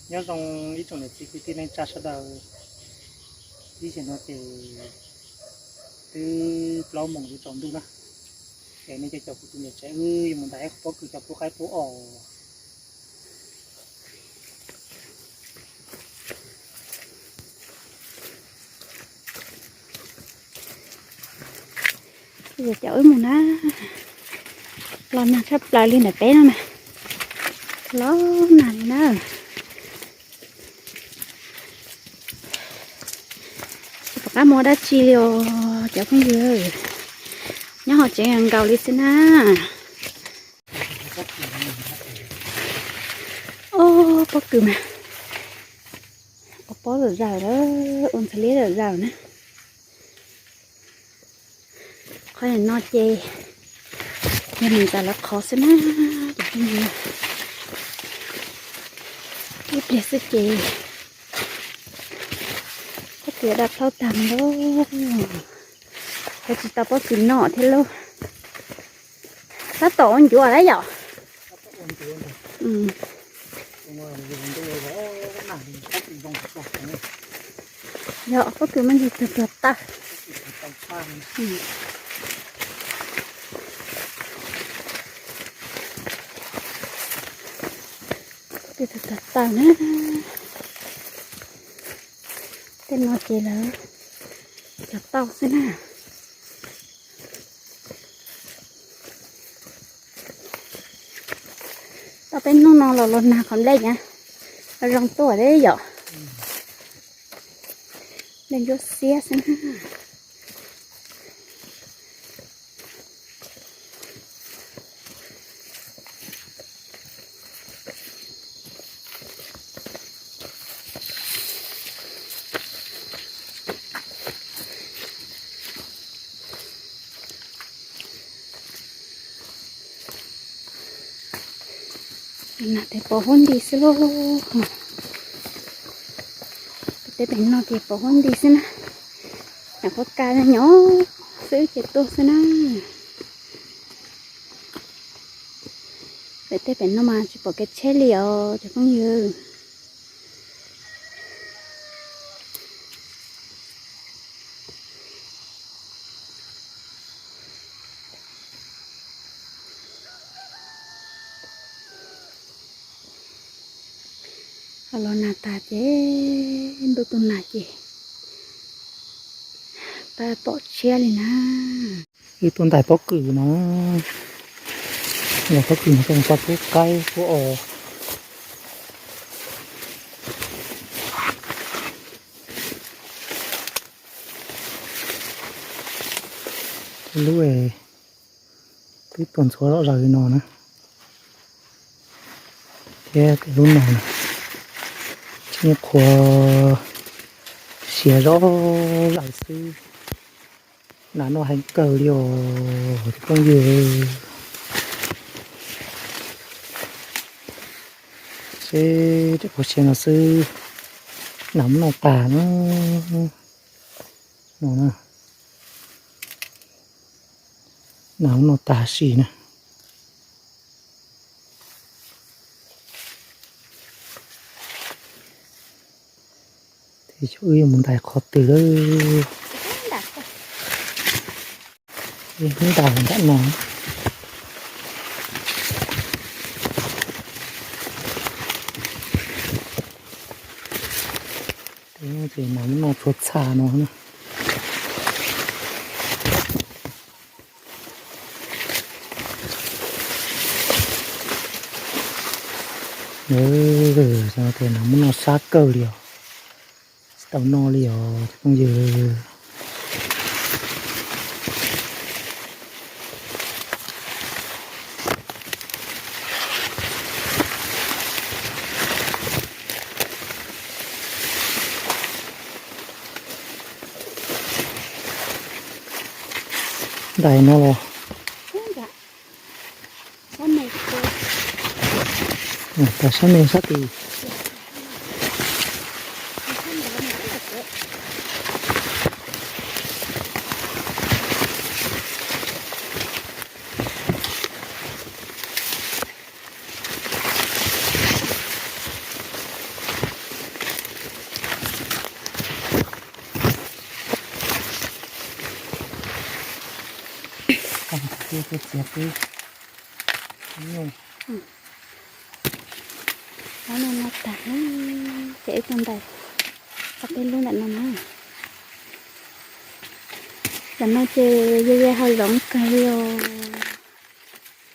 Nyob zoo ib tsoom niam txiv kwv tij neej tsa sawv daws, ib zaug no ces twb plaub moos yuav tsaus ntuj na, es nej cov caum kuv tus niam tsev wb yuav mus ntais pob kws cov pub qaib pub os. Cov wb mus na, los nag tshaj plaws li ntawm peb no na, los nag li na. Tsis pom qab mus dab tsi li os cov phooj ywg, nyob hauv tsev nkaus li xwb na. Ob pob kws mas, ua pob zawm zawm lawm, ua ntxhov liab zawm zawm na. Qhov no ces yog nws ntxais lawv qhov xwb na, cov phooj ywg. Ib pliag xwb ces pob kws daj plhaub tag lawm, ua tsis tau pob kws noj thiab lauj. Tab tom ua ncuav lawm yom. Yog pob kws muaj ntsis tuag tuag tawm. Pob kws tuag tuag tawm na. Tej no ces lawv cov tauj xwb na. Tau peb hnub no los los nag qhov nplej na, los zoo tuaj thiab yom. Nplej ntsuab xiab xwb na. Nag tes pos huab nti xwb lauj. Pem teb pem no ces pos huab nti xwb na. Nag pob ka nyob xwb ces tuaj xwb na. Pem teb pem no mas tsis pom kev tsheb li os cov phooj ywg. Ho los nag tas ces ntuj tu nag ces pab pom tshiab li na. Wb tuaj ntais pob kws no, ntais pob kws no coj mus pub qaib pub os. Lub twb tuaj ntxhuav zom zaws li no na, thiab lub no tsis nyuam qhuav siav zom zaws xwb. Nas noj heev kawg li os cov phooj ywg. Seb, qhuav siav no xwb, nas muab noj tas na. No na, nas muab noj tas si na. Wb yuav mus ntais qhov twg lawm? Ntais nram no. Ces nas muab noj txhua txha no. Nas muab noj sab kawg li os, tsis tau noj li os cov phooj ywg. Ntais no los. Ntais sab me sab tid. Txiav peb nyuj. Lawv no no tag na, ces ib tug ntais txog peb lub ntawm no na. Ntawm no ces yog yog hav zoov kawg li os.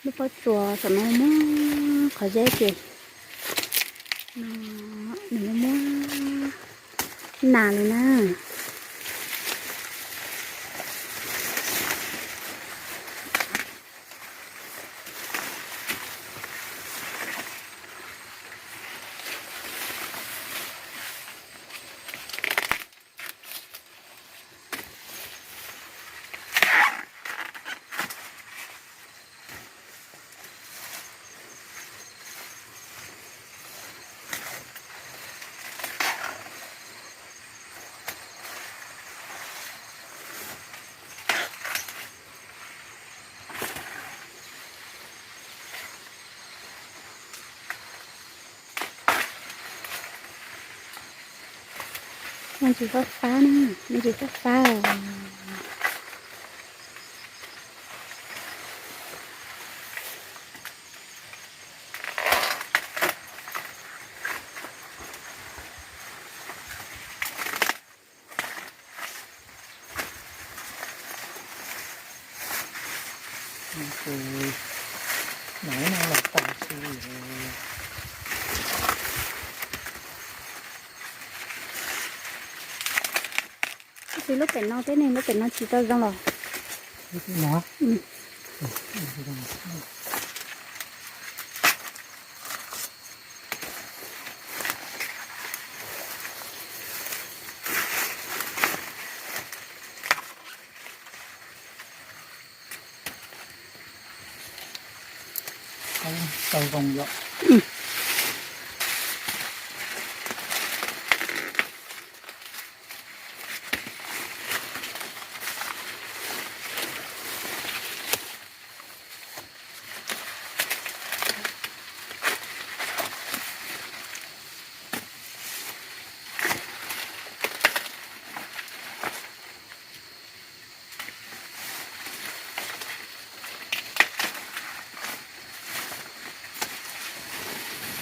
Lub pob tsuas saum no muab qhov zeb ces nws muab nas li na. Me ntsis fab fab na, me ntsis fab fab os. Tab sis lub pem no thiab ne, lub pem no tsis tau zoo los. Tau zoo yom.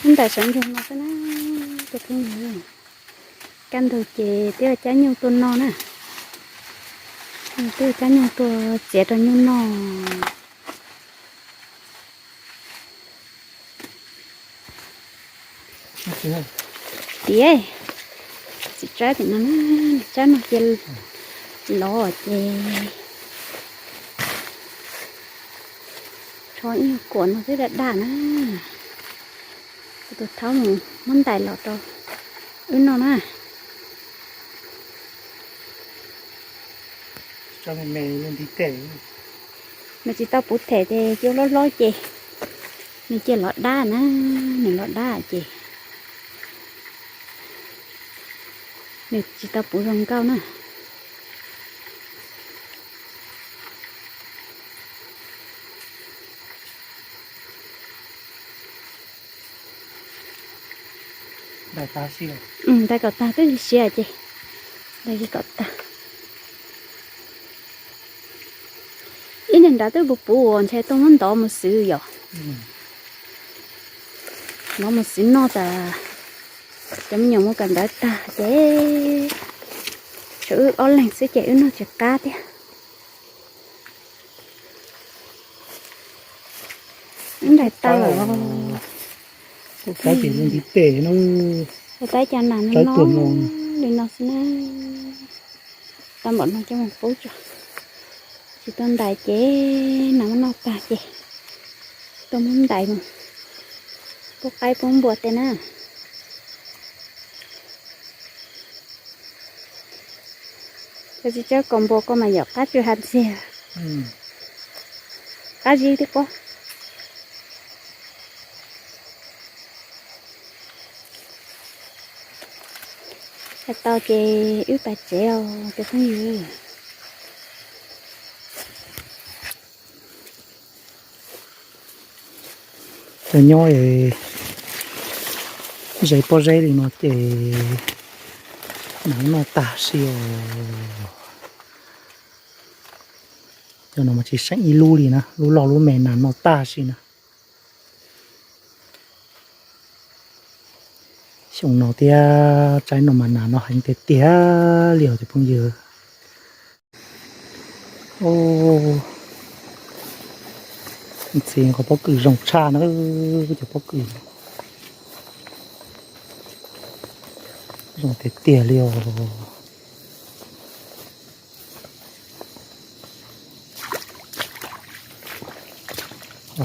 Ntais sawv ntsug no xwb na, cov phooj ywg. Kaj ntug ces twb cab nyuj tuaj noj na. Twb cab nyuj tuaj txiav rau nyuj noj. Tiag, txiv tsab tim no na, tsab no ces lov ces tsho ib kuam no twb daj daj na. Kuv tus thaub mus muab ntais los rau wb noj na. Nws tsis tau puv them ces cua hlob hlob ces nws cia lov dab na, nws lov dab ces nws tsis tau puv zoo nkauj na. Ntais kom tag twb siav ces ntais kom tag. Ib niag nrad twb puv puv uas ntshe tuaj muab ntov mus xwb yom. Ntov mus xwb noj tas cov me nyuam mus kawm ntawv tag ces tshuav wb ob leeg xwb ces wb noj tsis qab thiab. Wb ntais tau lawm. Tab sis ntiv pem no, tab cov nas no li no xwb na. Tau npaum no coj mus pub tso. Tsis tau ntais ces nas muab noj tag ces tuaj muab ntais mus pub qaib pub npua tej na. Koj tsis txhob kom npua koj mas yom, qab tsw ha ntxiag. Qab zib twb quab. Hais tau ces wb pais tsev os cov phooj ywg. Cov nyob ze pob zeb li no ces nas noj tag si os. Cov no mas tsis seem ib lub li na, lub loj lub me nas no tag si na. Xyoo no thiab tsaib no mas nas no heev tiag tiag li os cov phooj ywg. Ntxiv qhov pob kws zoo tshaj na, cov pob kws zoo tiag tiag li os.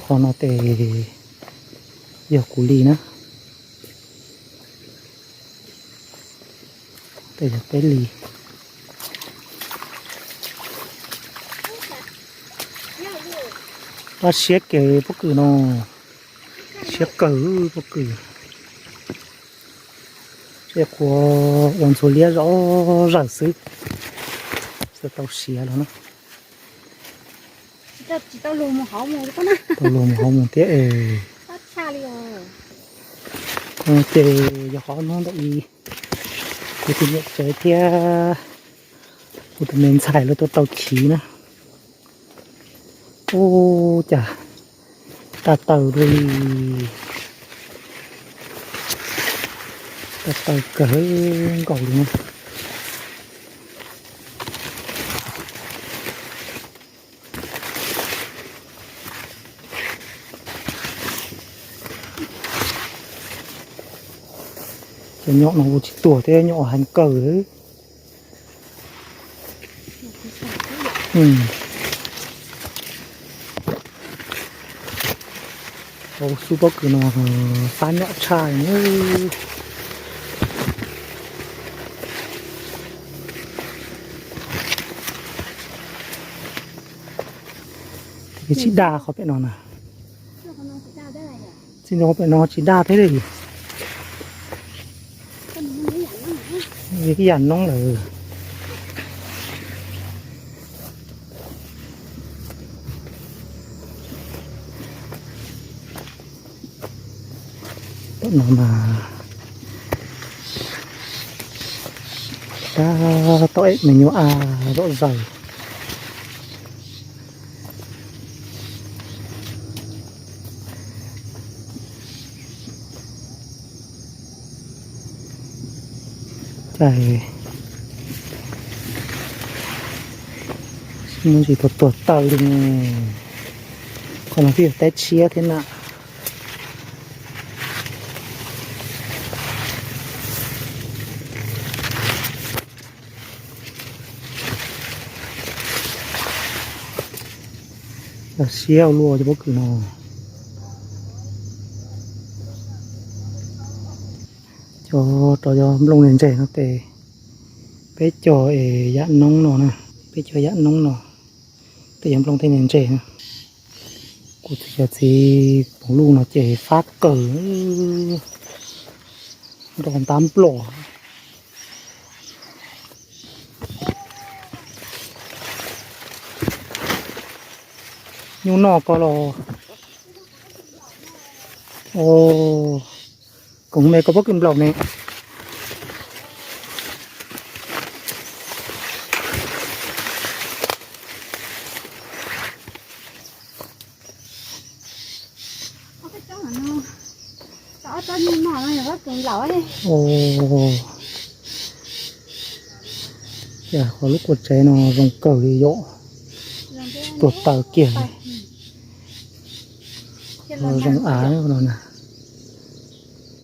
Qhov no ces yog kuv li na, tej yog peb li. Pab siab kev pob kws no, siab kawg pob kws. Qhuav ua ntxhua liab zom zaws xwb, tau siav los na. Tau luag mus hauv mus thiab es. Ces yog qhov hnub ntawm i kuv tus niam tsev thiab kuv tus me ntxhais lawv tuaj tau chiv na. Ub, cas tag taw dua li, tag taw kawg nkaus li na. Cov nyom no kuj tsis tuag thiab, nyom heev kawg. Hauv xub pob kws no fab nyom tshaj. Tsis dag qhov pem no na. Tsis dag qhov pem no tsis dag thiab li. Ib yam noob lawm. Tom no mas sab tau ib me nyuam av zom zaws. Cas muaj ntsis tuag tuag taw li ne. Qhov no twb yog teb tshiab thiab na. Yog siab ua luaj cov pob kws no. Cov rau cov nplooj ntse ntse no ces peb cog es yam noob no na, peb cog yam noob no, tej yog nplooj tej ntse ntse na. Kuv txiv cov txiv poom luj no ces fab kawg, nrog ntab nplom. Nyuj noj koj los. Koom me koj pob kws nplaum ne. Qhov lub kua tsev no zoo kawg li yom, tuag taw kiag li. Zoo av no na.